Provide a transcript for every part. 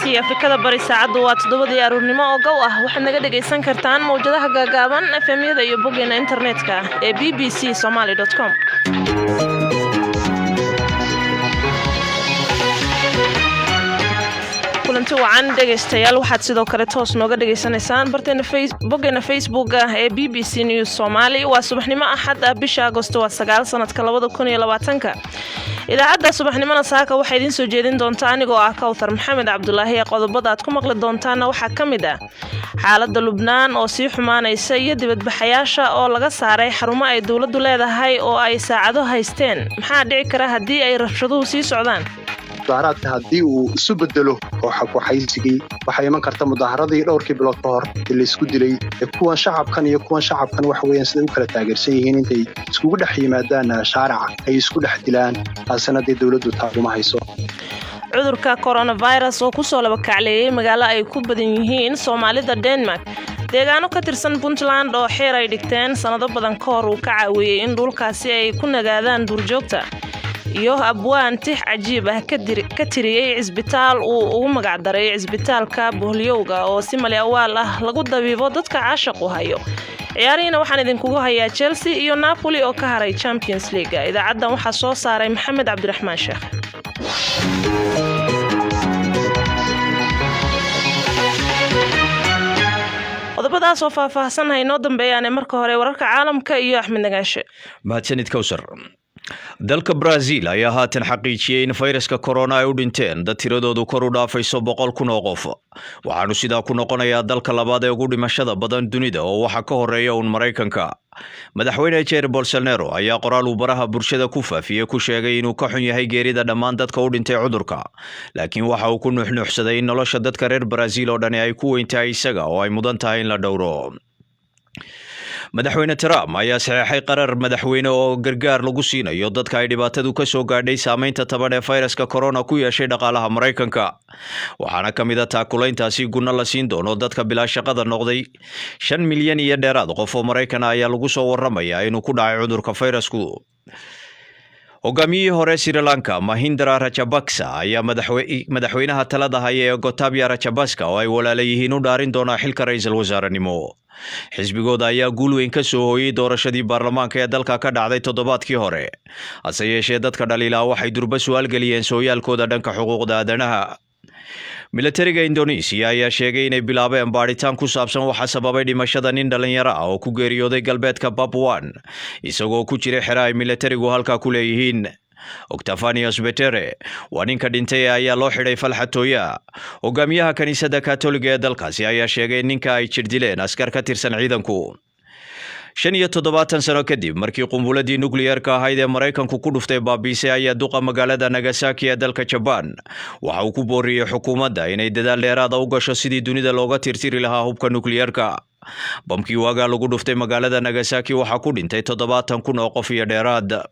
C Afrikada Bari saacaddu waa 7dii aruurnimo oo gow ah. Waxaad naga dhegaysan kartaan mawjadaha gaagaaban, FM-yada iyo boggeena internetka ee bbcsomaly.com. Kulanti wacan, dhegaystayaal. Waxaad sidoo kale toos nooga dhegaysanaysaan barteena boggeena Facebooka ee BBC News Somali. Waa subaxnimo Axad ah, bisha Agosto waa 9, sanadka 2020-ka. Idaacadda subaxnimona saaka waxaa idiin soo jeedin doonta anigoo ah Kawthar Maxamed Cabdulaahi. Ee qodobada aad ku maqli doontaana waxaa ka mid ah xaaladda Lubnaan oo sii xumaanaysa iyo dibadbaxayaasha oo laga saaray xarumo ay dowladdu leedahay oo ay saacado haysteen. Maxaa dhici kara haddii ay rabshaduhu sii socdaan? Mudaharaadka haddii uu isu bedelo kooxa kooxaysigii, waxaa iman karta mudaaharadii dhowrkii bilood ka hor ee laysku dilay ee kuwan shacabkan iyo kuwan shacabkan, waxa weeyaan, siday u kala taageersan yihiin intay iskugu dhex yimaadaan shaaraca ay isku dhex dilaan. Taasina dee dowladdu taaguma hayso. Cudurka coronavirus oo kusoo laba kacleeyey magaalo ay ku badan yihiin Soomaalida Denmark, deegaano ka tirsan Puntland oo xeer ay dhigteen sannado badan ka hor uu ka caawiyey in dhulkaasi ay ku nagaadaan duurjoogta, iyo abwaan tix cajiib ah ka tiriyey cisbitaal uu ugu magacdaray Cisbitaalka Boholyowga oo si mali awaal ah lagu dabiibo dadka caashaqu hayo. Ciyaarihiina waxaan idinkugu hayaa Chelsea iyo Napoli oo ka haray Champions League. Idaacaddan waxaa soo saaray Maxamed Cabdiraxmaan Sheekh. Qodobadaas oo faahfaahsan ha inoo dambeeyaane, marka hore wararka caalamka iyo Axmed Nagaashe. Mahadsanid, Kowsar. Dalka Brazil ayaa haatan xaqiijiyey in fayraska korona ay u dhinteen dad tiradoodu kor u dhaafayso 100,000 oo qof. Waxaanu sidaa ku noqonayaa dalka labaad ee ugu dhimashada badan dunida, oo waxaa ka horeeya uun Maraykanka. Madaxweyne Jair Bolsonaro ayaa qoraal uu baraha bulshada ku faafiyey ku sheegay inuu ka xun yahay geerida dhammaan dadka u dhintay cudurka, laakiin waxa uu ku nuuxnuuxsaday in nolosha dadka reer Brazil oo dhani ay ku weyn tahay isaga oo ay mudan tahay in la dhowro. Madaxweyne Trump ayaa saxeexay qarar madaxweyne oo gargaar lagu siinayo dadka ay dhibaatadu ka soo gaadhay saameynta taban ee fayraska corona ku yeeshay dhaqaalaha Maraykanka. Waxaana ka mid a taakulayntaasi gunno la siin doono dadka bilaa shaqada noqday. 5 milyan iyo dheeraad qof oo Maraykana ayaa lagu soo waramayaa inuu ku dhacay cudurka fayrasku. Hogaamiyihii hore Sri Lanka, Mahindra Rajapaksa, ayaa madaxweynaha talada haya ee Gotabaya Rajapaksa oo ay walaala yihiin u dhaarin doonaa xilka ra-iisul wasaarenimo. Xisbigooda ayaa guul weyn ka soo hooyey doorashadii baarlamaanka ee dalka ka dhacday toddobaadkii hore. Hase yeeshee, dadka dhaliilaa waxay durba su'aal geliyeen sooyaalkooda dhanka xuquuqda aadanaha. Milatariga Indonesiya ayaa sheegay inay bilaabeen baadhitaan ku saabsan waxa sababay dhimashada nin dhallinyaro ah oo ku geeriyooday galbeedka Papuan isagoo ku jiray xero ay milatarigu halkaa ku leeyihiin. Octavanius Betere waa ninka dhintay ee ayaa loo xidhay falxatooya. Hogaamiyaha kiniisadda Katoliga ee dalkaasi ayaa sheegay in ninka ay jir dileen askar ka tirsan ciidanku. 75 sano kadib markii qumbuladii nukliyeerka ahayd ee Maraykanku ku dhuftay baabiisay, ayaa duqa magaalada Nagasaki ee dalka Jabaan waxa uu ku booriyey xukuumadda inay dadaal dheeraada u gasho sidii dunida looga tirtiri lahaa hubka nukliyeerka. Bamkii waagaa lagu dhuftay magaalada Nagasaki waxaa ku dhintay 70,000 oo qof iyo dheeraad.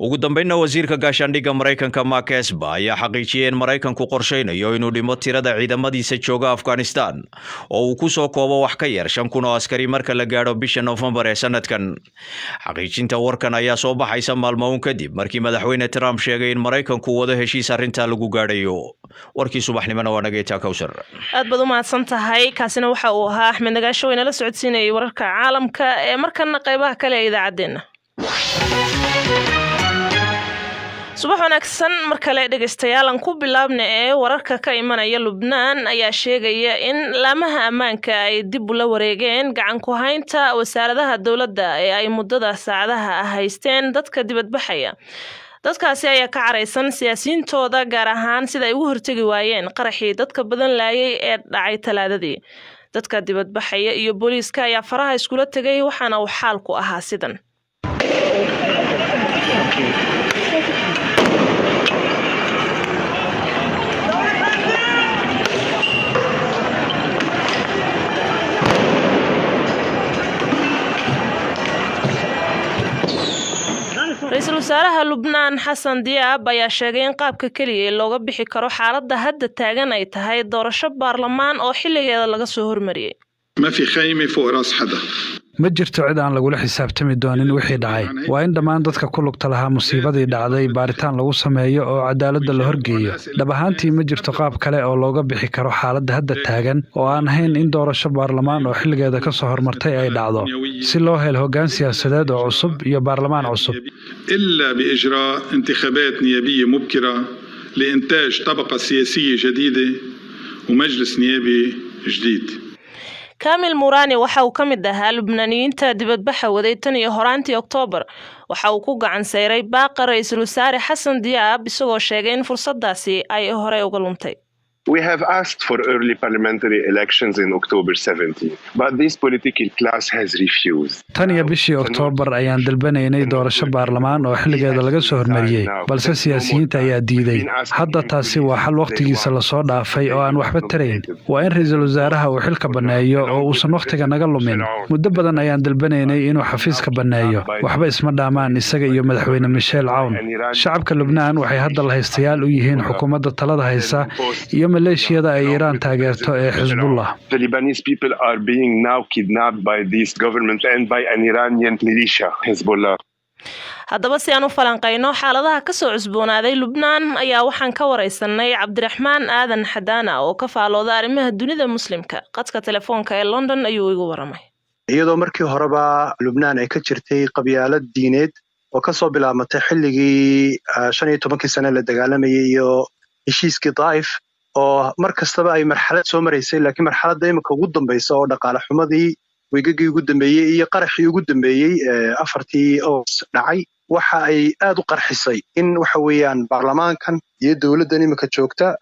Ugu dambeynna, wasiirka gaashaandhigga Maraykanka Mark Esper ayaa xaqiijiyey in Maraykanku qorshaynayo inuu dhimo tirada ciidamadiisa jooga Afghanistan oo uu ku soo koobo wax ka yar 5,000 oo askari marka la gaadho bisha Noofembar ee sanadkan. Xaqiijinta warkan ayaa soo baxaysa maalmo uun kadib markii Madaxweyne Trump sheegay in Maraykanku wado heshiis arrintaa lagu gaadhayo. Warkii subaxnimona waa nageeta, Kowsar. Aad baad u mahadsan tahay. Kaasina waxa uu ahaa Axmed Nagaasho, inala socodsiinayay wararka caalamka. Ee markana qeybaha kale ee idaacaddeenna. Subax wanaagsan mar kale, dhegaystayaal. Aan ku bilaabna ee wararka ka imanaya Lubnaan ayaa sheegaya in laamaha ammaanka ay dib ula wareegeen gacan ku haynta wasaaradaha dowladda ee ay muddada saacadaha ah haysteen dadka dibadbaxaya. Dadkaasi ayaa ka caraysan siyaasiyiintooda, gaar ahaan sida ay ugu hortegi waayeen qaraxii dadka badan laayay ee dhacay Talaadadii. Dadka dibadbaxaya iyo booliiska ayaa faraha iskula tegay, waxaana uu xaalku ahaa sidan. Ra-iisul wasaaraha Lubnaan Xasan Diyaab ayaa sheegay in qaabka keliya ee looga bixi karo xaaladda hadda taagan ay tahay doorasho baarlamaan oo xilligeeda laga soo hormariyey. ما في خيمة فوق راس حدا. Ma jirto cid aan lagula xisaabtami doonin wixii dhacay. Waa in dhammaan dadka ku lugta lahaa musiibadii dhacday baaritaan lagu sameeyo oo cadaaladda la horgeeyo. Dhab ahaantii, ma jirto qaab kale oo looga bixi karo xaaladda hadda taagan oo aan ahayn in doorasho baarlamaan oo xilligeeda ka soo hormartay ay dhacdo, si loo helo hoggaan siyaasadeed oo cusub iyo baarlamaan cusub. إلا بإجراء انتخابات نيابية مبكرة لإنتاج طبقة سياسية جديدة ومجلس نيابي جديد. Kamil Murani waxa uu ka mid ahaa Lubnaaniyiinta dibadbaxa waday tan iyo horaantii Oktoobar. Waxa uu ku gacan sayray baaqa ra-iisul wasaare Xasan Diyaab, isagoo sheegay in fursadaasi ay horey uga luntay. We have asked for early parliamentary elections in October 17, but this political class has refused. Tan iyo bishii Oktoobar ayaan dalbanaynay doorasho baarlamaan oo xilligeeda laga soo hormariyey, balse siyaasiyiinta ayaa diiday. Hadda taasi waa xal wakhtigiisa lasoo dhaafay oo aan waxba tarayn. Waa in ra-iisul wasaaraha uu xilka banneeyo oo uusan wakhtiga naga lumin. Muddo badan ayaan dalbanaynay inuu xafiiska banneeyo. Waxba isma dhaamaan isaga iyo madaxweyne Michel Cawn. Shacabka Lubnaan waxay hadda lahaystayaal u yihiin xukuumadda talada haysa iyo maleeshiyada ay Iiraan taageerto ee Xisbullah. The Lebanese people are being now kidnapped by this government and by an Iranian militia, Hezbollah. Haddaba, si aan u falanqayno xaaladaha kasoo cusboonaaday Lubnaan ayaa waxaan ka wareysanay Cabdiraxmaan Aadan Xadaana oo ka faalooda arrimaha dunida Muslimka. Qadka telefoonka ee London ayuu igu waramay. Iyadoo markii horeba Lubnaan ay ka jirtay qabyaalad diineed oo kasoo bilaabmatay xilligii 15-kii sane la dagaalamayay iyo heshiiskii Daa'if, oo mar kastaba ay marxalad soo maraysay, laakiin marxaladda imika ugu dambaysa oo dhaqaale xumadii, weygagii ugu dambeeyey iyo qaraxii ugu dambeeyey 4-tii August dhacay, waxa ay aad u qarxisay in waxa weeyaan baarlamaankan iyo dowladdan imika joogta,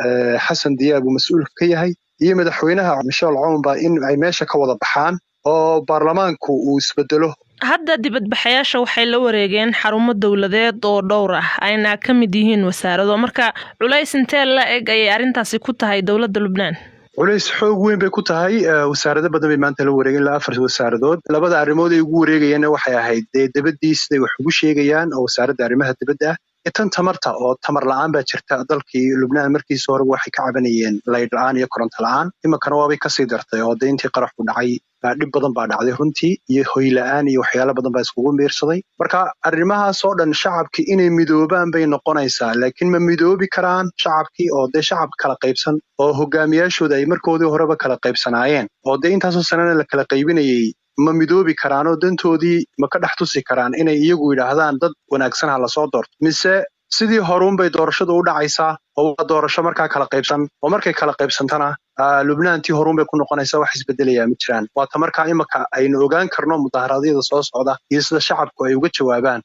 Xasan Diyaab uu mas-uulka ka yahay, iyo madaxweynaha Michel Cawnba in ay meesha ka wada baxaan oo baarlamaanku uu isbedelo. Hadda dibadbaxayaasha waxay la wareegeen xarumo dowladeed oo dhowr ah, ayna ka mid yihiin wasaarado. Marka culays intee la eg ayay arrintaasi ku tahay dowladda Lubnaan? Culays xoog weyn bay ku tahay. Wasaarado badan bay maanta la wareegeen, ilaa afar wasaaradood. Labada arrimood ay ugu wareegayeenna waxay ahayd dee debadii siday wax ugu sheegayaan oo wasaaradda arrimaha dibadda ah, iyo tan tamarta, oo tamar la-aan baa jirta dalkii Lubnaan. Markiisa horeba waxay ka cabanayeen laydh la-aan iyo koronto la-aan, iminkana waabay kasii dartay oo dee intii qaraxu dhacay dhib badan baa dhacday runtii, iyo hoy la-aan iyo waxyaalo badan baa iskugu miirsaday. Marka arrimahaas oo dhan shacabkii inay midoobaan bay noqonaysaa, laakiin ma midoobi karaan shacabkii oo dee shacab kala qaybsan oo hogaamiyaashooda ay markoodii horeba kala qaybsanaayeen oo dee intaasoo sanana la kala qaybinayay, ma midoobi karaan oo dantoodii ma ka dhex tusi karaan inay iyagu yidhaahdaan dad wanaagsan ha lasoo doorto, mise sidii horuunbay doorashadu u dhacaysaa oo waa doorasho markaa kala qaybsan, oo markay kala qaybsantana Lubnaantii horuunbay ku noqonaysaa, wax isbedelayaa ma jiraan? Waata markaa imika aynu ogaan karno mudaharaadyada soo socda iyo sida shacabku ay uga jawaabaan.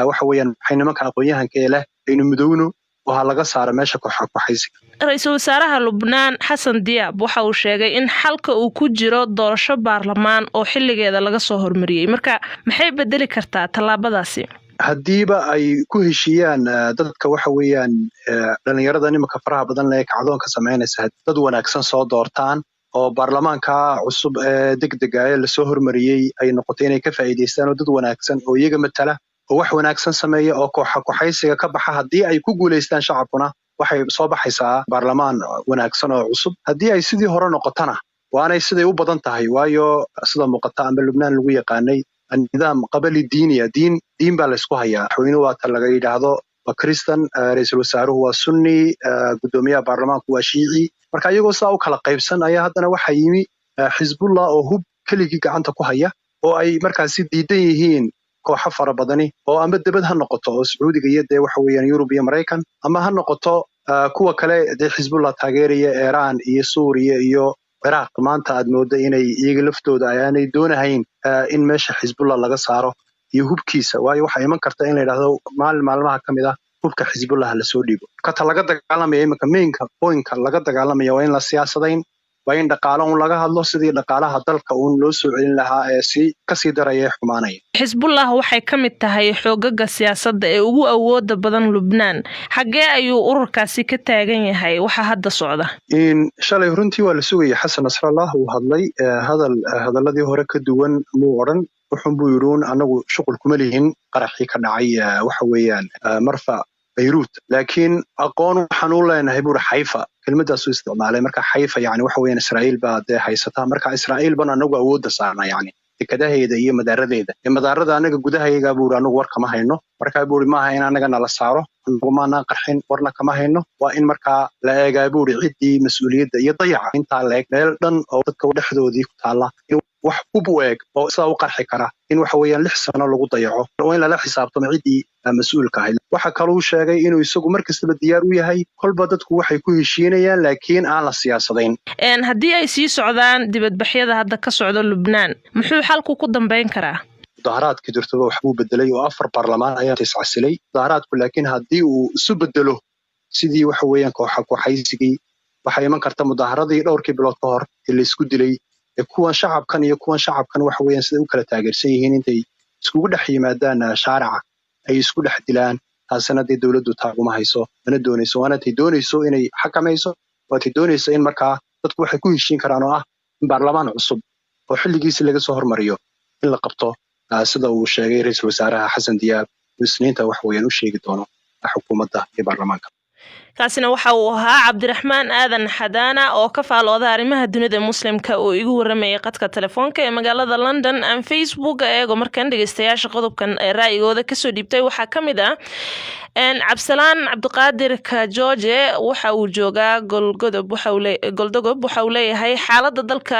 Waxa weeyaan maxay nimanka aqoon-yahanka ee leh aynu midowno oo ha laga saaro meesha kooxaysiga. Ra-iisul wasaaraha Lubnaan Xasan Diyaab waxa uu sheegay in xalka uu ku jiro doorasho baarlamaan oo xilligeeda laga soo hormariyey. Marka maxay bedeli kartaa tallaabadaasi? Haddiiba ay ku heshiiyaan dadka, waxa weeyaan dhalinyarada nimanka faraha badan leh kacdoonka samaynaysa, dad wanaagsan soo doortaan oo baarlamaanka cusub ee degdega ee lasoo hormariyey ay noqoto inay ka faa'iidaystaan oo dad wanaagsan oo iyaga matala oo wax wanaagsan sameeya oo kooxa kooxaysiga ka baxa, haddii ay ku guulaystaan shacabkuna, waxay soo baxaysaa baarlamaan wanaagsan oo cusub. Haddii ay sidii hore noqotona, waanay siday u badan tahay, waayo sida muuqata amba Lubnaan lagu yaqaanay nidaam qabali diiniya, diin baa laysku hayaa. Madaxweynuhu waata laga yidhaahdo waa Kristan, ra-iisul wasaaruhu waa Sunni, guddoomiyaha baarlamaanku waa Shiici. Marka iyagoo sidaa u kala qaybsan ayaa haddana waxaa yimi Xisbullah oo hub keligii gacanta ku haya, oo ay markaasi diidan yihiin kooxo fara badani, oo amba debad ha noqoto oo Sacuudiga iyo dee waxa weeyaan Yurub iyo Maraykan, ama ha noqoto kuwa kale dee Xisbullah taageeraya, Iiraan iyo Suuriya iyo Ciraaq. Maanta aad moodda inay iyaga laftooda ayaanay doonahayn in meesha Xisbullah laga saaro iyo hubkiisa, waayo waxaa iman karta in la yidhahdo maalin maalmaha ka mid ah hubka Xisbullah lasoo dhiibo. Kata laga dagaalamaya iminka, mainka pointka laga dagaalamaya, waa in la siyaasadayn, waa in dhaqaalo un laga hadlo, sidii dhaqaalaha dalka uun loo soo celin lahaa ee si kasii daraya ee xumaanaya. Xisbullah waxay ka mid tahay xoogaga siyaasadda ee ugu awooda badan Lubnaan. Xaggee ayuu ururkaasi ka taagan yahay waxa hadda socda? In shalay runtii waa la sugayay. Xasan Nasrallah uu hadlay, hadal hadaladii hore ka duwan muu odhan. Wuxun buu yidhi uun anagu shuqul kuma lihin qaraxii ka dhacay waxa weeyaan marfa. Bayruut, laakiin aqoon waxaan u leenahay, buuri, Xayfa. Kelmaddaasuu isticmaalay. Marka Xayfa yani waxa weeyaan Israa'iil baa dee haysata. Marka Israa'iil ban anagu awoodda saarna, yani dekadaheeda iyo madaaradeeda. Ee madaarada anaga gudahayaga, buuri, anagu war kama hayno. Markaa, buuri, maaha in anaga nala saaro, anagu maanaan qarxin, warna kama hayno. Waa in markaa la eegaa, buuri, ciddii mas-uuliyadda iyo dayaca intaa la eg, meel dhan oo dadka dhexdoodii ku taalla, in wax hub u eg oo sidaa u qarxi kara in waxa weeyaan 6 sano lagu dayaco, waa in lala xisaabtamo ciddii mas-uulka ahayd. Waxa kaluu sheegay inuu isagu mar kastaba diyaar u yahay kolba dadku waxay ku heshiinayaan, laakiin aan la siyaasadayn. Haddii ay sii socdaan dibadbaxyada hadda ka socda Lubnaan, muxuu xalku ku dambeyn karaa? Mudaharaadkii jirtaba waxbuu bedelay oo afar baarlamaan ayaa iscasilay mudaharaadku, laakiin haddii uu isu bedelo sidii waxa weeyaan kooxa kooxaysigii, waxaa iman karta mudaharadii dhowrkii bilood ka hor ee laysku dilay, ee kuwan shacabkan iyo kuwan shacabkan waxa weeyaan siday u kala taageersan yihiin intay iskugu dhex yimaadaan shaarica ay isku dhex dilaan. Taasina dee dowladdu taaguma hayso, mana doonayso, waana tay doonayso inay xakamayso, waatay doonayso in markaa dadku waxay ku heshiin karaan oo ah in baarlamaan cusub oo xilligiisi laga soo hormariyo in la qabto, sida uu sheegay ra-iisul wasaaraha Xasan Diyaab uu Isniinta wax weeyaan u sheegi doono xukuumadda iyo baarlamaanka. Kaasina waxa uu ahaa Cabdiraxmaan Aadan Xadaana oo ka faalooda arrimaha dunida Muslimka oo igu waramayay qadka telefoonka ee magaalada London. Aan Facebook eego markan dhegeystayaasha qodobkan ee ra'yigooda kasoo dhiibtay. Waxaa ka mid ah Cabdisalaan Cabdiqaadir Kajooje, waxa uu joogaa Golgodob, Goldogob. Waxa uu leeyahay xaalada dalka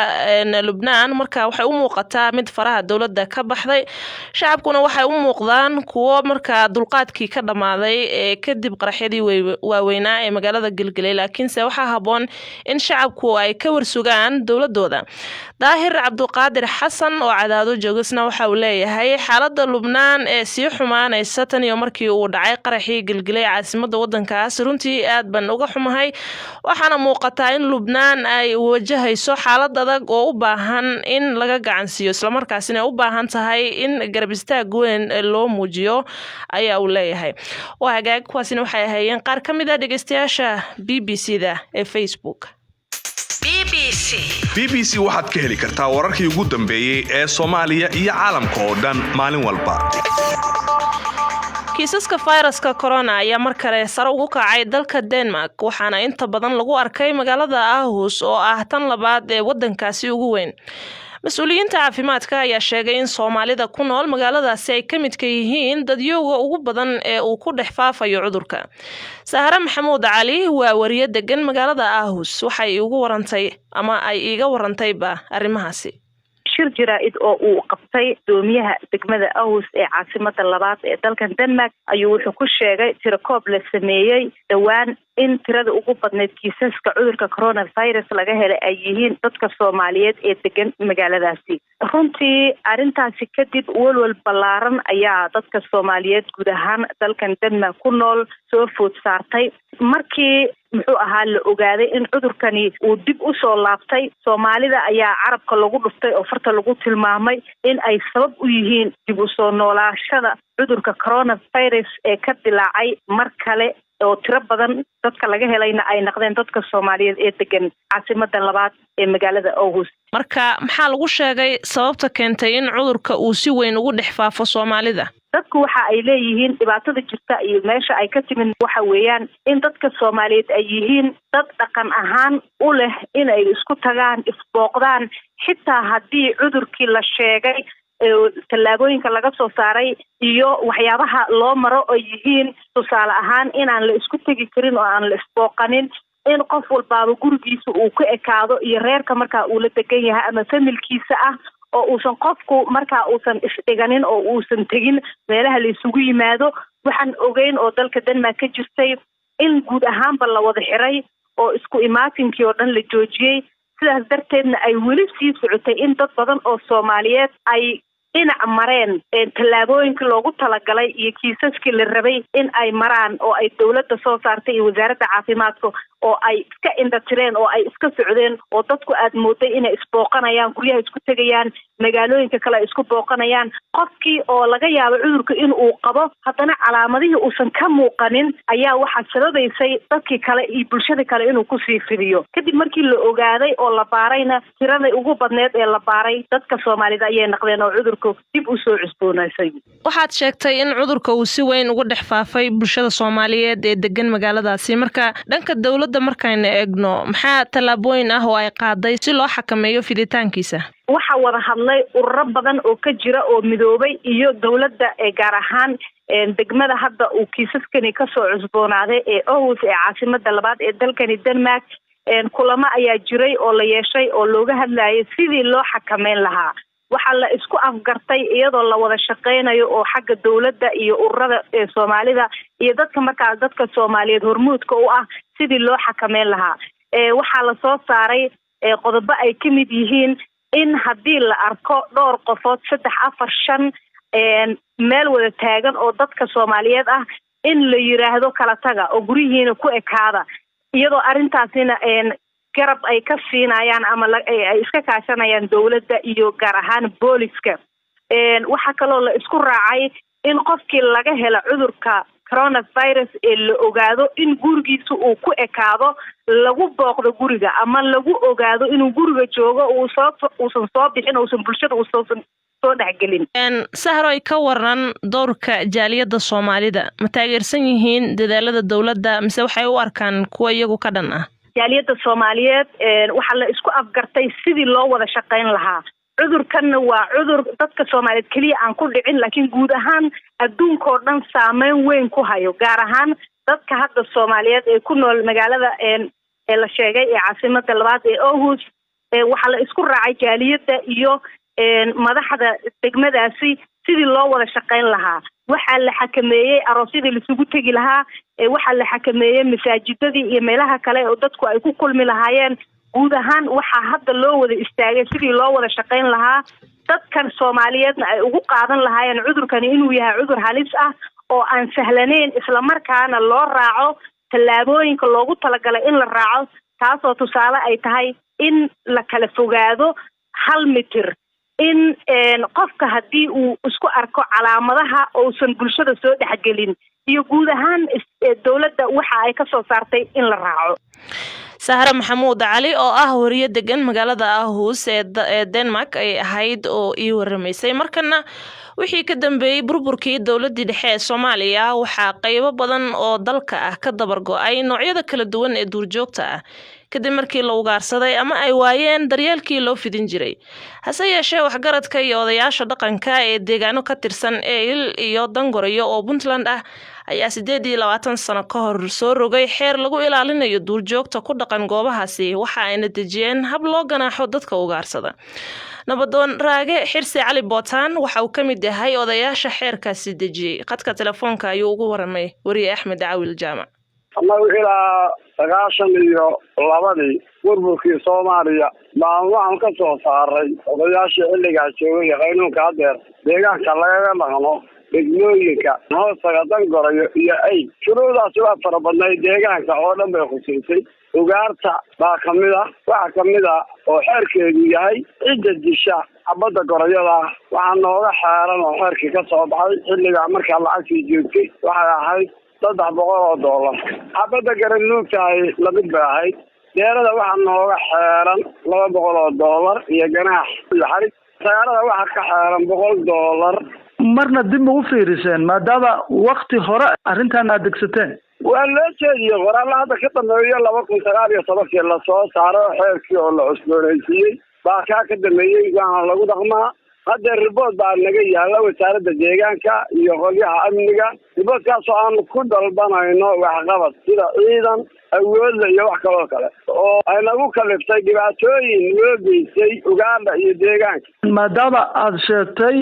Lubnaan marka waxay u muuqataa mid faraha dowladda ka baxday, shacabkuna waxay u muuqdaan kuwo markaa dulqaadkii ka dhammaaday ee kadib qaraxyadii waaweynaa ee magaalada gelgelay, laakiinse waxaa haboon in shacabku ay ka warsugaan dowladooda. Daahir Cabdiqaadir Xasan oo Cadaado joogisna waxa uu leeyahay xaalada Lubnaan ee sii xumaanaysa tan iyo markii uu dhacay qaraxii gelgelay caasimada wadankaas, runtii aad baan uga xumahay, waxaana muuqataa in Lubnaan ay wajahayso xaalad adag oo u baahan in laga gacansiiyo, islamarkaasina u baahan tahay in garab istaag weyn loo muujiyo, ayaa uu leeyahay. Waa hagaag, kuwaasina waxay ahaayeen qaar ka mid a dhegeystayaasha BBC da ee Facebook. BBC waxaad ka heli kartaa wararkii ugu dambeeyey ee Soomaaliya iyo caalamka oo dhan maalin walba. Kiisaska fayraska corona ayaa mar kale sare ugu kacay dalka Denmark, waxaana inta badan lagu arkay magaalada Aarhus oo ah tan labaad ee wadankaasi ugu weyn. Mas-uuliyiinta caafimaadka ayaa sheegay in Soomaalida ku nool magaaladaasi ay ka midka yihiin dadyowga ugu badan ee uu ku dhex faafayo cudurka. Sahre Maxamuud Cali waa wariye degan magaalada Aarhus, waxay igu warantay ama ay iiga warantayba arrimahaasi. Shir jaraa'id oo uu qabtay gudoomiyaha degmada Aarhus ee caasimada labaad ee dalkan Denmark ayuu wuxuu ku sheegay tirakoob la sameeyey dhowaan in tirada ugu badnayd kiisaska cudurka coronavirus laga helay ay yihiin dadka Soomaaliyeed ee degan magaaladaasi. Runtii arrintaasi kadib welwel ballaaran ayaa dadka Soomaaliyeed guud ahaan dalkan Denmark ku nool soo food saartay markii muxuu ahaa la ogaaday in cudurkani uu dib usoo laabtay. Soomaalida ayaa carabka lagu dhuftay oo farta lagu tilmaamay in ay sabab u yihiin dib usoo noolaashada cudurka coronavirus ee ka dilaacay mar kale, oo tiro badan dadka laga helayna ay naqdeen dadka Soomaaliyeed ee degan caasimada labaad ee magaalada Aarhus. Marka maxaa lagu sheegay sababta keentay in cudurka uu si weyn ugu dhex faafo Soomaalida? Dadku waxa ay leeyihiin dhibaatada jirta iyo meesha ay ka timid waxa weeyaan in dadka Soomaaliyeed ay yihiin dad dhaqan ahaan u leh in ay isku tagaan, isbooqdaan, xitaa haddii cudurkii la sheegay, tallaabooyinka laga soo saaray iyo waxyaabaha loo maro ay yihiin, tusaale ahaan, inaan la isku tegi karin oo aan la isbooqanin, in qof walbaaba gurigiisa uu ku ekaado iyo reerka markaa uu la degan yahay ama familkiisa ah, oo uusan qofku markaa uusan isdhiganin oo uusan tegin meelaha la isugu yimaado. Waxaan ogeyn oo dalka Denmark ka jirtay in guud ahaanba la wada xiray oo isku imaatinkii oo dhan la joojiyey. Sidaas darteedna ay weli sii socotay in dad badan oo Soomaaliyeed ay dhinac mareen tallaabooyinkii loogu talagalay iyo kiisaskii la rabay in ay maraan oo ay dowladda soo saartay iyo wasaaradda caafimaadka, oo ay iska indhatireen oo ay iska socdeen, oo dadku aad mooday inay isbooqanayaan, guryaha isku tegayaan, magaalooyinka kale ay isku booqanayaan. Qofkii oo laga yaabo cudurka in uu qabo haddana calaamadihii uusan ka muuqanin ayaa waxaa sababaysay dadkii kale iyo bulshada kale inuu kusii fidiyo. Kadib markii la ogaaday oo la baarayna, tiraday ugu badneed ee la baaray dadka Soomaalida ayay naqdeen oo cudurka coronavirusku dib usoo cusboonaysay. Waxaad sheegtay in cudurka uu si weyn uga dhex faafay bulshada Soomaaliyeed ee degan magaaladaasi. Marka dhanka dowladda markaynu eegno, maxaa tallaabooyin ah oo ay qaaday si loo xakameeyo fiditaankiisa? Waxaa wada hadlay ururo badan oo ka jira oo midoobay iyo dowladda, gaar ahaan degmada hadda uu kiisaskani kasoo cusboonaaday ee Aarhus ee caasimada labaad ee dalkani Denmark. Kulamo ayaa jiray oo la yeeshay oo looga hadlayay sidii loo xakameyn lahaa. Waxaa la isku afgartay, iyadoo la wada shaqeynayo oo xagga dowladda iyo ururada Soomaalida iyo dadka markaas dadka Soomaaliyeed hormuudka u ah, sidii loo xakameyn lahaa. Waxaa lasoo saaray qodobo ay ka mid yihiin in haddii la arko dhowr qofood, saddex, afar, shan, meel wada taagan oo dadka Soomaaliyeed ah, in la yiraahdo kala taga oo guryihiina ku ekaada, iyadoo arrintaasina garab ay ka siinayaan ama ay iska kaashanayaan dowladda iyo gaar ahaan booliska. Waxaa kaloo la isku raacay in qofkii laga helo cudurka coronavirus ee la ogaado in gurigiisa uu ku ekaado, lagu booqdo guriga ama lagu ogaado inuu guriga joogo, uusoo uusan soo bixin, uusan bulshada uusan soo dhexgelin. Sahroy, ka waran doorka jaaliyadda Soomaalida? Ma taageersan yihiin dadaalada dowladda mise waxay u arkaan kuwa iyagu ka dhan ah? Jaaliyadda Soomaaliyeed waxaa la isku afgartay sidii loo wada shaqayn lahaa. Cudurkanna waa cudur dadka Soomaaliyeed keliya aan ku dhicin, laakiin guud ahaan adduunkao dhan saameyn weyn ku hayo, gaar ahaan dadka hadda Soomaaliyeed ee ku nool magaalada ee la sheegay ee caasimada labaad ee Aarhus. Waxaa la isku raacay jaaliyadda iyo madaxda degmadaasi sidii loo wada shaqayn lahaa. Waxaa la xakameeyey aroosyadii laisugu tegi lahaa, waxaa la xakameeyey masaajidadii iyo meelaha kale oo dadku ay ku kulmi lahaayeen. Guud ahaan waxaa hadda loo wada istaagay sidii loo wada shaqayn lahaa, dadkan Soomaaliyeedna ay ugu qaadan lahaayeen cudurkani inuu yahay cudur halis ah oo aan sahlanayn, islamarkaana loo raaco tallaabooyinka loogu talagalay in la raaco, taasoo tusaale ay tahay in la kala fogaado 1 mitir, in qofka haddii uu isku arko calaamadaha uusan bulshada soo dhexgelin, iyo guud ahaan dowladda waxa ay ka soo saartay in la raaco. Sahre Maxamuud Cali oo ah wariye degan magaalada Aarhus ee Denmark ay ahayd oo ii waramaysay. Markana, wixii ka dambeeyey burburkii dowladii dhexe ee Soomaaliya, waxaa qeybo badan oo dalka ah ka dabar go-ay noocyada kala duwan ee duurjoogta ah, kadib markii la ugaarsaday ama ay waayeen daryeelkii loo fidin jiray. Hase yeeshee, waxgaradka iyo odayaasha dhaqanka ee deegaano ka tirsan Eyl iyo Dangorayo oo Puntland ah ayaa 28 sano ka hor soo rogay xeer lagu ilaalinayo duurjoogta ku dhaqan goobahaasi. Waxa ayna dejiyeen hab loo ganaaxo dadka ugaarsada. Nabadoon Raage Xirsi Cali Bootaan waxa uu ka mid yahay odayaasha xeerkaasi dejiyey. Khadka telefoonka ayuu ugu waramay wariye Axmed Cawil Jaamac. Annagu ilaa 92-dii burburkii Soomaaliya baan waxaan ka soo saaray odayaashii xilligaas joogay qaynuunka haddeer deegaanka lagaga dhaqmo, degmooyinka hoostaga Dangorayo iyo Ayl. Shuruudaasi waa fara badnayd, deegaanka oo dhan bay khusuusay. Ugaarta baa kamid ah. Waxaa kamid ah oo xeerkeedu yahay cidda disha xabadda gorayada ah waxaa nooga xeeran oo xeerkii ka soo baxay xilligaa markaa lacagtii joogtay waxay ahayd $300. Xabadda garanuugtahay lamid bay ahayd. Deerada waxaa nooga xeeran $200 iyo ganaax iyo xarig. Sayaarada waxaa ka xeeran $100. Marna dib ma u fiiriseen, maadaama wakti hore arrintan aad degsateen? Waa loo jeediyey qoraalla hadda ka dambeeyo. 2019-kii lasoo saaro xeerkii oo la cusboonaysiiyey baa kaa ka dambeeyey, waana lagu dhaqmaa. Haddeer report baa naga yaalla wasaaradda deegaanka iyo qolyaha amniga, reportkaasoo aanu ku dalbanayno waxqabad sida ciidan awoodla iyo wax kaloo kale oo ay nagu kaliftay dhibaatooyin loo geystay ugaadha iyo deegaanka. Maadaama aada sheegtay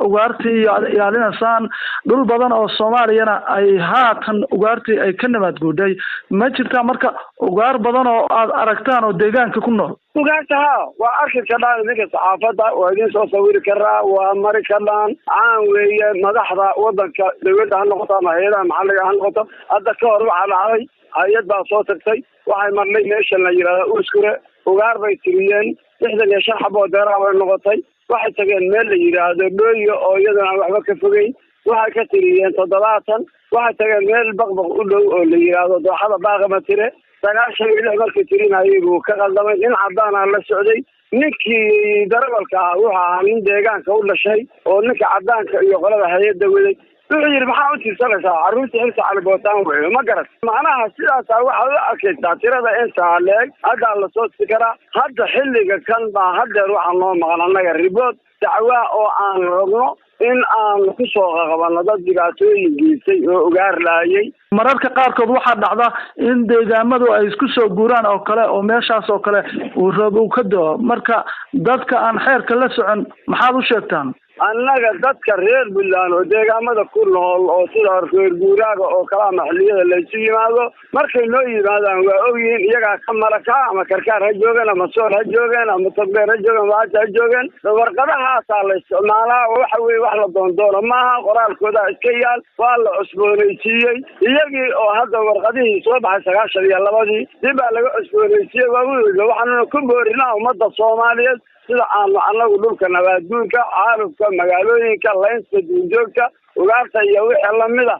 ugaartii iyo aad ilaalinaysaan, dhul badan oo Soomaaliyana ay haatan ugaartii ay ka nabaad guudhay, ma jirtaa marka ugaar badan oo aad aragtaan oo deegaanka ku nool? Ugaarta haa, waa arki karnaan. Idinka saxaafadda waa idin soo sawiri karaa, waa mari karnaan. Caan weeye. Madaxda wadanka, dawladda ha noqoto ama hay-adaha maxalliga ha noqoto, hadda ka hor waxaa dhacday hay-ad baa soo tagtay, waxay marnay meeshan la yidhahda Uskure, ugaar bay tiriyeen, 65 xaboo deeraha bay noqotay. Waxay tageen meel la yidhaahdo Dhooyo oo iyadana aan waxba ka fogeyn, waxay ka tiriyeen 70. Waxay tageen meel Baqbaq u dhow oo la yidhaahdo Dooxada Baaqama Tire, 96 markii tirinayay buu ka qaldamay. Nin cadaanaa la socday. Ninkii darawalka ah wuxuu ahaa nin deegaanka u dhashay oo ninka cadaanka iyo qolada hay-adda waday. Wuxuu yidhi, "Maxaa u tiirsanaysaa carruurta Xirsi Cali Bootaan weyo?" Ma garat? Macnaha sidaasaa waxaad u arkaysaa tirada intaa leeg. Haddaa lasoo tiri karaa. Hadda xilliga kan baa haddeer waxaa noo maqan annaga report dacwaa oo aan rabno in aan ku soo qaqabano dad dhibaatooyin geystay oo ugaar laayay. Mararka qaarkood waxaa dhacda in deegaamadu ay isku soo guuraan oo kale, oo meeshaas oo kale uu roob uu ka da'o. Marka dadka aan xeerka la socon maxaad u sheegtaan? Annaga dadka reer Puntland oo deegaamada ku nool oo sida reer guuraaga oo kale ama xilliyada laysu yimaado, markay noo yimaadaan waa ogyihiin, iyagaa ka maraka. Ama Karkaar ha joogeen, ama Sool ha joogeen, ama Togdheer ha joogeen, Waaja ha joogeen, warqadahaasaa la isticmaalaa. Waxa weye, wax la doondoono maaha, qoraalkoodaa iska yaal, waa la cusboonaysiiyey iyagii oo hadda warqadihii soo baxay 92-dii dib baa laga cusboonaysiiyey. Waa waxaanuna ku boorinaa ummadda Soomaaliyeed sida aanu annagu dhulka nabaadguurka, caalufka, magaalooyinka, laynta duurjoogta, ugaarta iyo wixii lamida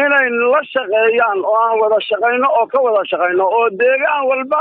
inay la shaqeeyaan oo aan wada shaqayno oo ka wada shaqayno, oo deegaan walba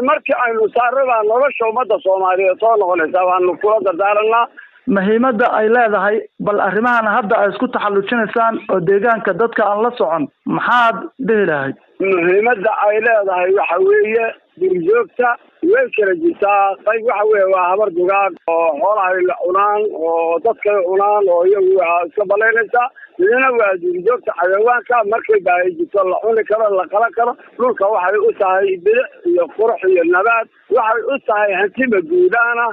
markii aynu saaro baa nolosha ummadda Soomaaliyeed soo noqonaysaa. Waanu kula dardaaranaa. Muhiimadda ay leedahay bal arrimahan hadda ay isku taxallujinaysaan oo deegaanka dadka aan la socon maxaad dhihi lahayd? Muhiimadda ay leedahay waxa weeye, duurjoogta way kala jirtaa. Qayb waxa weeye waa habar dugaag oo xoolahay la cunaan oo dadkay cunaan oo iyagu waa iska balaynaysaa. Midna waa duurjoogta xayawaanka, markay baahi jirto la cuni karo, la qalan karo. Dhulka waxay u tahay bilic iyo qurux iyo nabaad, waxay u tahay hantima guudaana,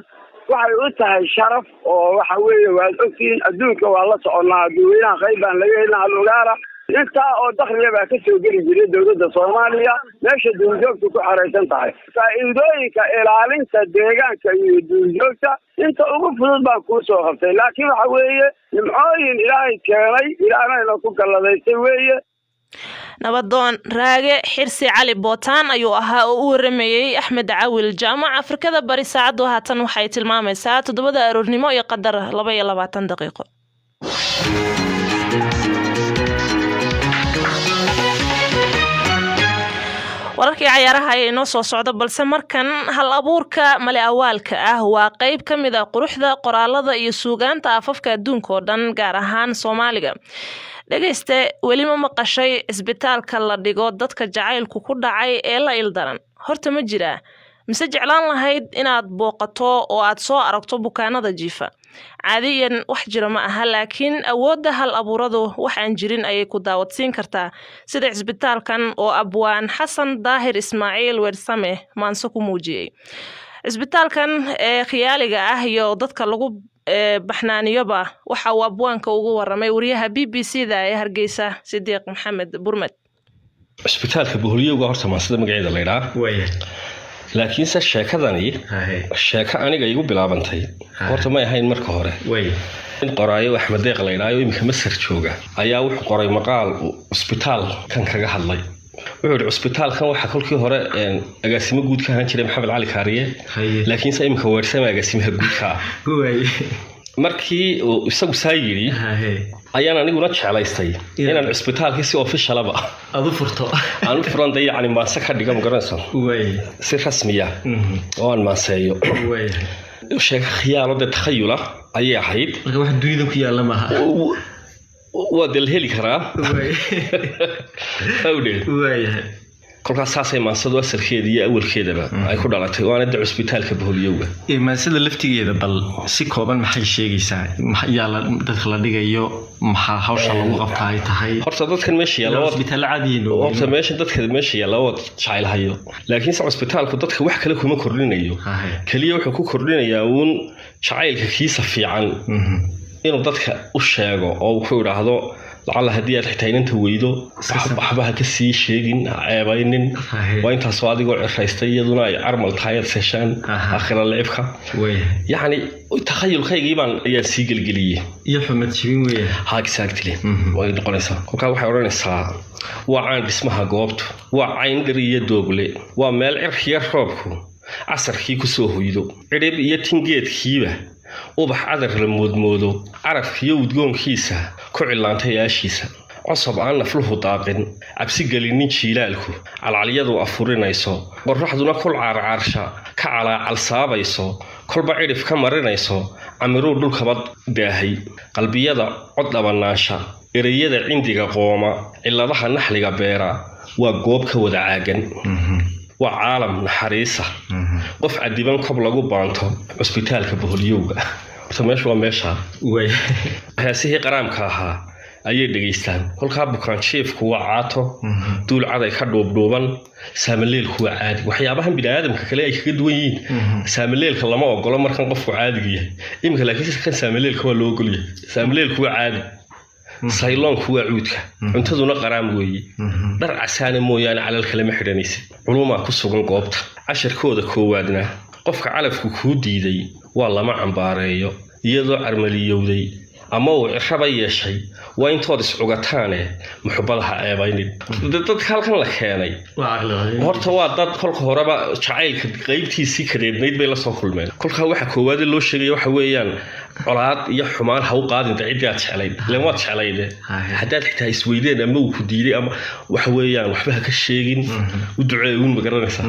waxay u tahay sharaf. Oo waxa weeye, waad ogtihiin, adduunka waa la soconnaa, dadweynaha qayb baan laga helin halugaara. Intaa oo dakhliga baa ka soo geli jiray dowladda Soomaaliya meesha duurjoogtu ku xeraysan tahay. Faa'iidooyinka ilaalinta deegaanka iyo duurjoogta inta ugu fudud baan kuu soo qabtay, laakiin waxa weeye nimcooyin Ilaahay keenay, Ilaahayna ku galladaystay weeye. Nabadoon Raage Xirsi Cali Bootaan ayuu ahaa oo u waramayey Axmed Cawil Jaamac. Afrikada Bari saacaddu haatan waxay tilmaamaysaa 7da aroornimo iyo qadar 22 daqiiqo. Wararkii cayaaraha ayaa inoo soo socda, balse markan hal abuurka male awaalka ah waa qeyb ka mid ah quruxda qoraalada iyo suugaanta afafka adduunka oo dhan, gaar ahaan Soomaaliga. Dhegayste, weli ma maqashay cisbitaalka la dhigo dadka jacaylku ku dhacay ee la ildaran? Horta ma jiraa, mise jeclaan lahayd inaad booqato oo aad soo aragto bukaanada jiifa? Caadiyan wax jira ma aha, laakiin awoodda hal abuuradu wax aan jirin ayay ku daawadsiin kartaa, sida cisbitaalkan oo abwaan Xasan Daahir Ismaaciil Weersame maanse ku muujiyey. Cisbitaalkan ee khiyaaliga ah iyo dadka lagu baxnaaniyoba waxa uu abwaanka ugu waramay wariyaha BBC da ee Hargeysa, Sidiiq Maxamed Burmed. Cisbitaalka Boholyowga horta maansida magaceeda laydhaa, laakiinse sheekadani sheeko aniga igu bilaabantay horta may ahayn. Marka hore in qoraayo Axmed Deeq laydhaayo, iminka Masar jooga, ayaa wuxuu qoray maqaal cusbitaalkan kaga hadlay. Wuxuu yihi, cusbitaalkan waxaa kolkii hore agaasimo guud ka ahaan jiray Maxamed Cali Kaariye, laakiinse iminka Weersame agaasimaha guudka ah. Markii uu isagu saa yidhi ayaan aniguna jeclaystay inaan cusbitaalkii si officialaba aad u furto. Aan u furan, de yacni maanse ka dhiga, magaranaysa, si rasmiya oo aan maanseeyo. Sheeko khiyaalo dee takhayula ayay ahayd. Marka wax dunida ku yaalla maaha? Waa dee la heli karaa. Awdhe kolkaas saasay maansadu asalkeeda iyo awalkeedaba ay ku dhalatay, waana de cusbitaalka Boholyowga. Maansada laftigeeda bal si kooban maxay sheegaysaa? Yaa dadka la dhigayo? Maxaa hawsha lagu qabtaa ay tahay? Horta dadkan meesha yaalla, cusbitaallo caadiyin. Horta meesha dadka meesha yaalla waa jacaylhayo, laakiinse cusbitaalku dadka wax kale kuma kordhinayo. Keliya wuxuu ku kordhinayaa uun jacaylka kiisa fiican inuu dadka u sheego oo wuxuu idhaahdo, lacalla haddii aad xitaa inanta weydo, waxba ha ka sii sheegin, ha ceebaynin. Waa intaasoo adigoo ciraystay iyaduna ay carmal tahay aad seshaan aakhira licibka. Yacni takhayulkaygii baan ayaan sii gelgeliyey. Iyo xumad jibin weya. Ha, exactly, way noqonaysaa. Kolkaa waxay odhanaysaa: waa caan dhismaha goobtu, waa cayn dhir iyo doogle, waa meel cirkiya roobku casarkii ku soo hoydo, cidhib iyo tingeedkiiba ubax cadar la moodmoodo, carafkiiyo udgoonkiisa ku cillaantay aashiisa, cosob aan nafluhu daaqin, cabsi gelinin jiilaalku, calcalyadu afurinayso, qorraxduna kul caarcaarsha ka calaacalsaabayso. Kolba cidhif ka marinayso camiruu dhulkaba daahay. Qalbiyada cod dhabanaansha, ereyada cindiga qooma, cilladaha naxliga beera, waa goob ka wada caagan, waa caalam naxariisa, qof cadiban kob lagu baanto, cusbitaalka boholyowga. Horta meesha waa meesha heesihii qaraamka ahaa ayay dhegaystaan. Kolkaa bukaanjiifku waa caato, duul caday ka dhuubdhuuban, saamaleelku waa caadi. Waxyaabahan biniaadamka kale ay kaga duwan yihiin, saamaleelka lama ogolo markan qofku caadiga yahay iminka, laakiin kan saamaleelka waa loo ogolyahay. Saamaleelku waa caadi, sayloonku waa cuudka, cuntaduna qaraam weeye, dhar casaana mooyaane calal kalema xidhanaysid. Culumaa ku sugan goobta. Casharkooda koowaadna, qofka calafku kuu diiday waa lama cambaareeyo, iyadoo carmaliyowday ama uu cirraba yeeshay, waa intood iscugataane muxubada ha eebaynin. Dadka halkan la keenay horta waa dad kolka horeba jacaylka qaybtiisii kareednayd bay lasoo kulmeen. Kolkaa waxa koowaade loo sheegaya waxa weeyaan, colaad iyo xumaan ha u qaadin de ciddii aad jeclayd, ilan waad jeclayde. Haddaad xitaa isweydeen ama uu ku diiday ama waxa weeyaan, waxba ha ka sheegin, u ducee uun, ma garanaysaa?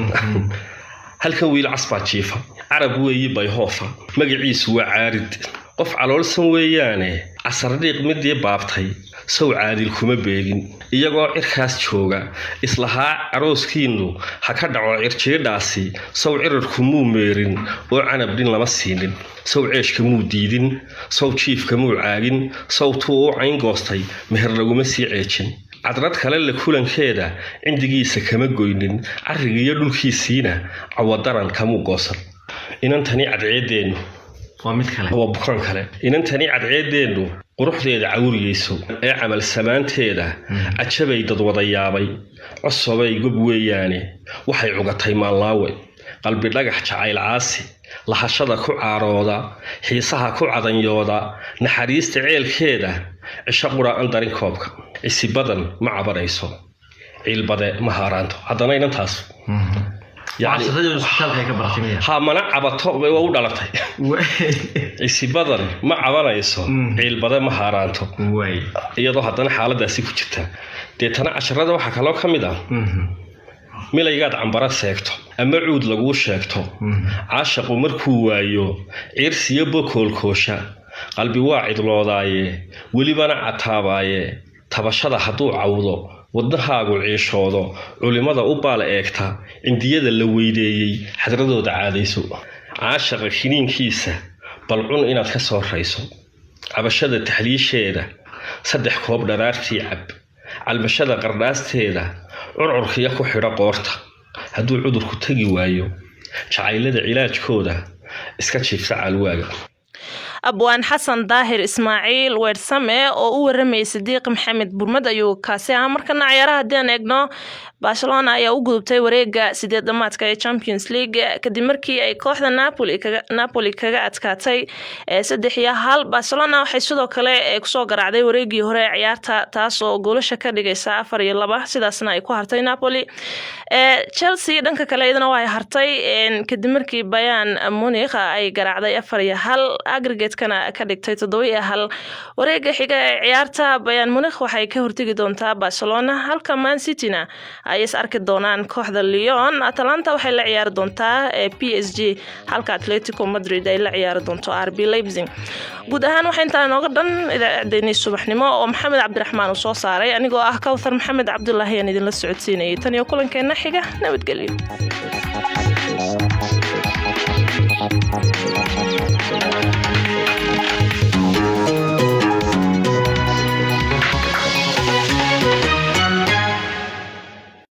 Halkan wiil cas baa jiifa, Carab weeye, bayhoofa, magaciisu waa Caarid. Qof caloolsan weeyaane, casardhiiq midii baabtay sow caadil kuma beegin. Iyagoo cirkaas jooga islahaa carooskiinnu ha ka dhaco cirjiidhaasi, sow cirirku muu meerin oo canab dhin lama siinin? Sow ceeshka muu diidin? Sow jiifka muu caagin? Sow tuu u cayngoostay meher laguma sii ceejin? Cadrad kale la kulankeeda cindigiisa kama goynin, carrigiiyo dhulkiisiina cawadaran kamuu goosan. Inantani cadceeddeennu waa bukaan kale. Inantani cadceeddeennu quruxdeeda cawriyeyso ee camal samaanteeda cajabay dad wada yaabay. Cosobay gob weeyaane, waxay cugatay maanlaawe, qalbi dhagax jacayl caasi, lahashada ku caarooda, xiisaha ku cadanyooda, naxariista ceelkeeda cisho qura an darin koobka. Cisi badan ma cabanayso, ciilbade ma haaraanto. Haddana inantaas ha mana cabato, waa u dhalatay. Cisi badan ma cabanayso, ciilbade ma haaraanto, iyadoo haddana xaaladaasi ku jirta. Deetana casharada waxaa kaloo ka mid ah, milaygaad cambara seegto ama cuud laguu sheegto, caashaqu markuu waayo ciirsiyo bokoolkoosha, qalbi waa cidloodaaye, welibana cataabaaye, tabashada hadduu cawdo, wadnahaagu ciishoodo, culimmada u baal eegta, cindiyada la weydeeyey xadradooda caadayso. Caashaqa kiniinkiisa bal cun inaad ka soo rayso. Cabashada taxliisheeda 3 koob dharaartii cab. Calbashada qardhaasteeda curcurkiya ku xidho qoorta. Hadduu cudurku tegi waayo, jacaylada cilaajkooda iska jiifsa caalwaaga. Abwaan Xasan Daahir Ismaaciil Weersame oo u waramayay Sidiiq Maxamed Burmad ayuu kaasi ahaa. Markana ciyaaraha haddii aan eegno, Barcelona ayaa u gudubtay wareega sideed dhamaadka ee Champions League kadib markii ay kooxda Napoli kaga adkaatay 3-1. Barcelona waxay sidoo kale kusoo garaacday wareegii hore ee ciyaarta, taas oo goolasha ka dhigaysa 4-2, sidaasna ay ku hartay Napoli. Chelsea dhanka kale iyadana waa ay hartay kadib markii Bayern Munich ay garaacday 4-1, aggregate-kana ka dhigtay 7-1. Wareega xiga ee ciyaarta, Bayern Munich waxay ka hortegi doontaa Barcelona, halka Man Cityna ay is arki doonaan kooxda Lyon. Atalanta waxay la ciyaari doontaa PSG, halka Atletico Madrid ay la ciyaari doonto RB Leipzig. Guud ahaan waxaa intaa inooga dhan idaacaddeenii subaxnimo oo Maxamed Cabdiraxmaan uu soo saaray. Anigoo ah Kawthar Maxamed Cabdulaahi ayaan idinla socodsiinayay. Tan iyo kulankeenna xiga, nabadgelyo.